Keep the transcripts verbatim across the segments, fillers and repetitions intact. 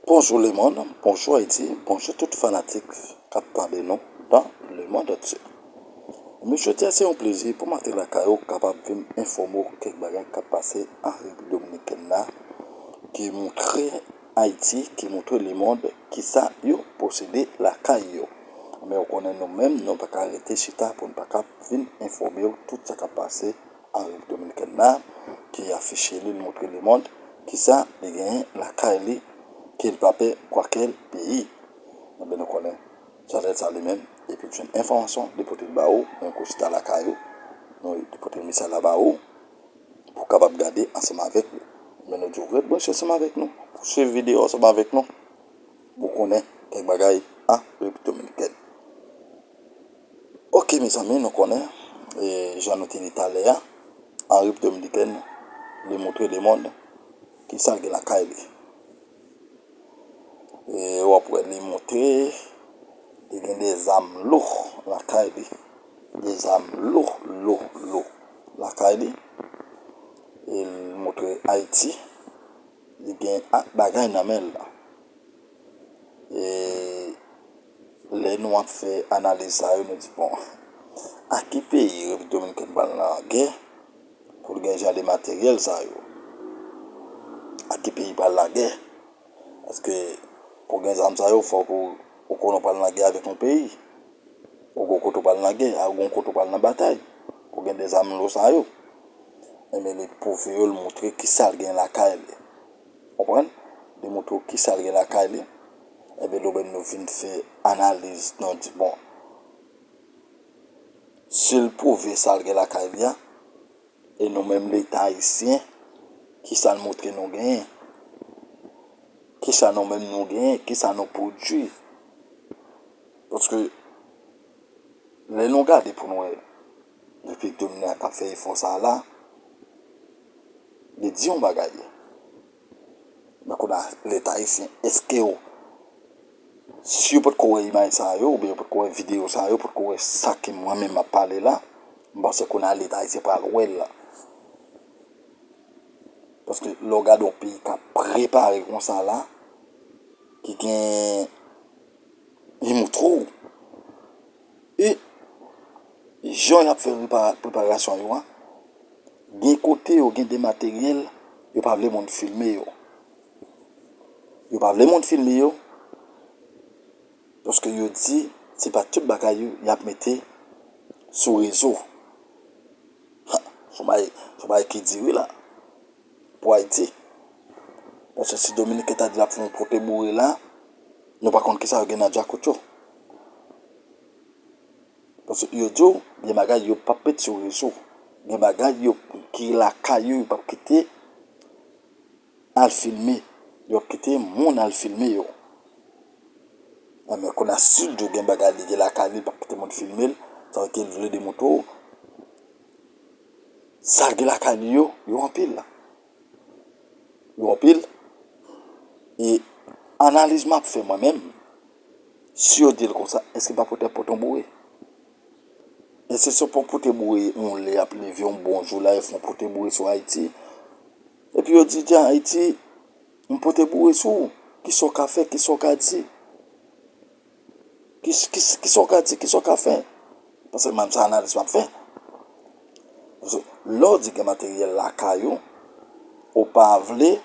Bonjou lemonn, bonjou Ayiti, bonjou tout fanatik k ap tande nou dans le monde entier. Men jodi a se yon plezi pou m antre lakay ou kapab vin enfòme w kèk bagay k ap pase an Repiblik Dominikèn la, ki montre Ayiti, ki montre lemonn kisa yo posede lakay yo. Men ou konnen nou menm, nou pa ka rete chita pou n pa ka vin enfòme w tout sa k ap pase an Repiblik Dominikèn la, ki afiche li, li montre lemonn kisa li genyen lakay li, ke l pa pè kwakèl peyi. Enben, nou konnen Chanèl sa li menm, depi l jwenn enfòmasyon, li pote l ba ou, men kou chita lakay ou, nou, li pote mesaj la ba ou, pou w kapab gade ansanm avèk nou. Men nou di w ret branche ansanm avèk nou, pou swiv videyo ansanm avèk nou, pou w konnen kèk bagay an Repiblik Dominikèn. Oke, mezanmi, nou konnen, e, jan nou te di talè a, an Repiblik Dominikèn, li montre lemonn kisa l gen lakay li. E w ap wè li montre li gen de zam lou lakay li. De zam lou, lou, lou lakay li. E l montre Ayiti, li gen ak bagay nan men l la. E lè nou ap fè analiz sa yo, nou di, bon, a ki peyi Repiblik Dominikèn pral nan lagè pou l gen jan de materyèl sa yo? A ki peyi pral lagè? Paske pou gen zam sa yo, fòk ou, ou konnen w pral nan gè avèk yon peyi. Ou gon kote w pral nan gè, a, ou gon kote w pral nan batay. Pou gen de zam lou sa yo. Enben, li pwouve yo, l montre kisa l gen lakay li. Konprann? Li montre w kisa l gen lakay li. Enben, nou menm nou vin fè analiz, nou di, bon, si l pwouve sa l gen lakay li a, e nou menm Leta ayisyen, kisa n montre nou genyen? Kisa nou menm nou genyen? Kisa nou pwodui? Paske, lè nou gade pou nou wè, Repiblik Dominikèn k ap fè efò sa a la, li di yon bagay. Men kounye a, Leta ayisyen, èske yo, si yo potko wè imaj sa yo, oubyen yo potko wè videyo sa yo, yo potko wè sa ke mwen menm m ap pale la, m panse kounye a Leta ayisyen pral wè l la. Paske lè w gade yon peyi k ap prepare konsa la, ki gen, li montre w, e jan y ap fè repa-, preparasyon yo a, gen kote yo gen de materyèl, yo pa vle moun filme yo. Yo pa vle moun filme yo, paske yo di se pa tout bagay yo y ap mete sou rezo. Ha, se yon bagay, se yon bagay ki di wi la, pou Ayiti. Paske si Dominiken ta di l ap fè yon pote boure la, nou pa konn kisa yo gen nan djakout yo. Paske yo di w, gen bagay yo p ap met sou rezo. Gen bagay yo ki lakay yo, yo p ap kite al filme. Yo p ap kite moun al filme yo. Enben, kounye a, si l di w gen bagay li gen lakay li, li p ap kite moun filme l, sa vle di ke l vle demontre w, sa l gen lakay li yo, yo anpil. Yo anpil. E analiz m ap fè mwen menm, si yo di l konsa, èske pa pote ap pote yon boure? Èske se pa pote boure yon lè y ap leve yon bon jou la, yo fè yon pote boure sou Ayiti? Epi yo di, di Ayiti, m pote boure sou ou. Kisa w ka fè, kisa w ka di? Ki, ki, kisa w ka di, kisa w ka fè? Paske mwen, se analiz m ap fè. Paske lè w di gen materyèl lakay ou, ou pa vle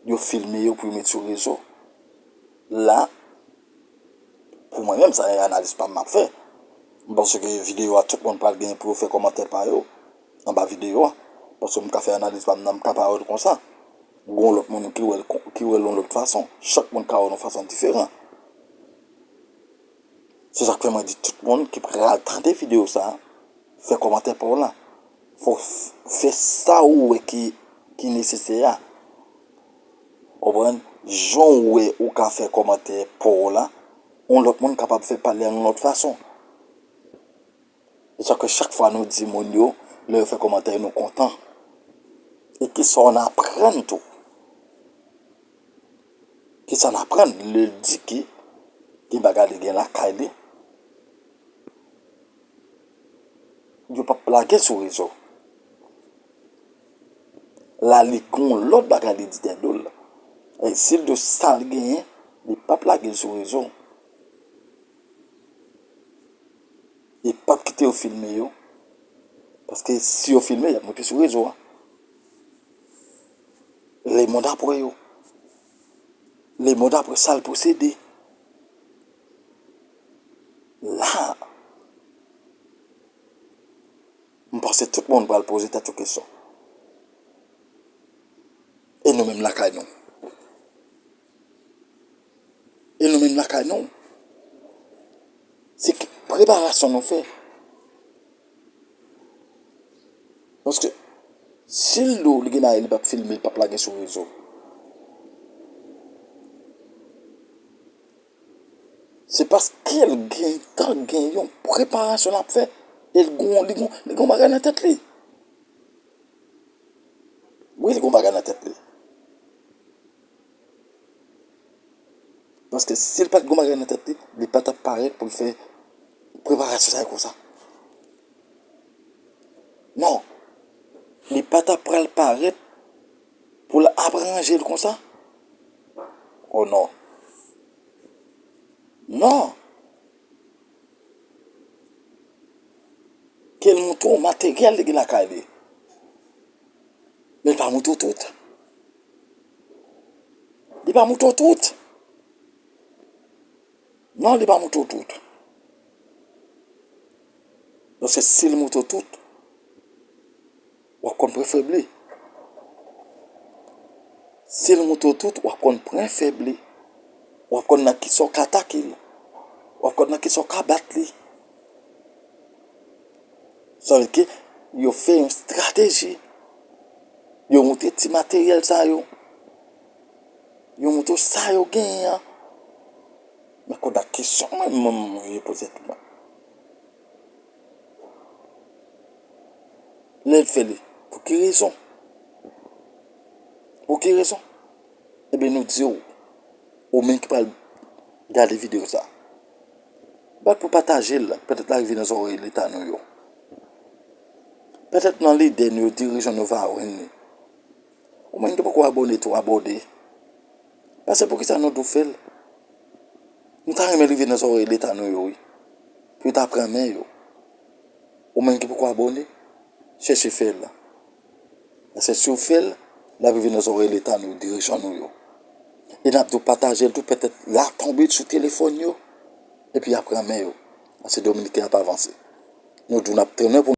yo filme yo pou yo met sou rezo. La, pou mwen menm, sa se analiz pa m m ap fè. M panse ke videyo a, tout moun pral gen pou yo fè kòmantè pa yo anba videyo a. Paske m ka fè analiz pa m nan, m ka pa wè l konsa. Gon lòt moun ki wè l kon-, ki wè l yon lòt fason. Chak moun ka wè l yon fason diferan. Se sa k fè mwen di tout moun ki pral tande videyo sa a, fè kòmantè pa w la. Fò w f-, fè sa ou wè ki, ki nesesè a. Ou konprann? Jan w wè ou ka fè kòmantè pa w la, yon lòt moun kapab fè pale a yon lòt fason. E sa ke chak fwa nou di moun yo, lè yo fè kòmantè yo, nou kontan. E kisa w aprann tou? Kisa n aprann? Lè l di ke gen bagay li gen lakay li, yo p ap lage sou rezo. La, li gon lòt bagay li di dèyè do l. E si l di w sa l genyen, li p ap lage l sou rezo. Li p ap kite yo filme yo. Paske si yo filme, y ap monte sou rezo a. Lemonn apre yo. Lemonn apre sa l posede. La, m panse tout moun pral poze tèt yo kesyon. E nou menm lakay nou? E nou menm lakay nou? Se ki preparasyon nou fè? Paske si l di w li gen bagay li p ap filme, li p ap lage sou rezo, se paske l gentan gen yon preparasyon l ap fè. E l gon, li gon, li gon bagay nan tèt li. Wi, li gon bagay nan tèt li. Paske si l pa t gon bagay nan tèt li, li pa t ap parèt pou l fè preparasyon sa yo konsa. Non. Li pa t ap pral parèt pou l ap ranje l konsa. Oh non. Non. Ke l montre w materyèl li gen lakay li. Men l pa montre w tout. Li pa montre w tout. Non, li pa montre w tout. Paske si l montre w tout, w ap konn pwen fèb li. Si l montre w tout, w ap konn pwen fèb li. W ap konn nan kisa w ka atake l. W ap konn nan kisa w ka bat li. Sa vle di ke yo fè yon estrateji. Yo montre ti materyèl sa yo. Yo montre w sa yo genyen an. Men kounye a kesyon mwen, mwen, mwen vle poze tou mwen. Lè l fè li, pou ki rezon? Pou ki rezon? Ebyen, nou di w, ou menm ki pral gade videyo sa, bat pou pataje l, petèt l a rive nan zòrèy Leta nou yo. Petèt nan lide nou yo, dirijan nou va jwenn li. Ou menm ki poko abòne tou, abòne. Paske poukisa nou tou fè l? Nou ta renmen rive nan zòrèy Leta nou yo, wi. Pou yo ta pran men yo. Ou menm ki poko abòne, chèche fè l. Paske si w fè l, l ap rive nan zòrèy Leta nou, dirijan nou yo. E n ap di w pataje l tou, petèt l a tonbe sou telefòn yo, epi y a pran men yo. Paske Dominiken ap avanse. Nou di w n ap tann pou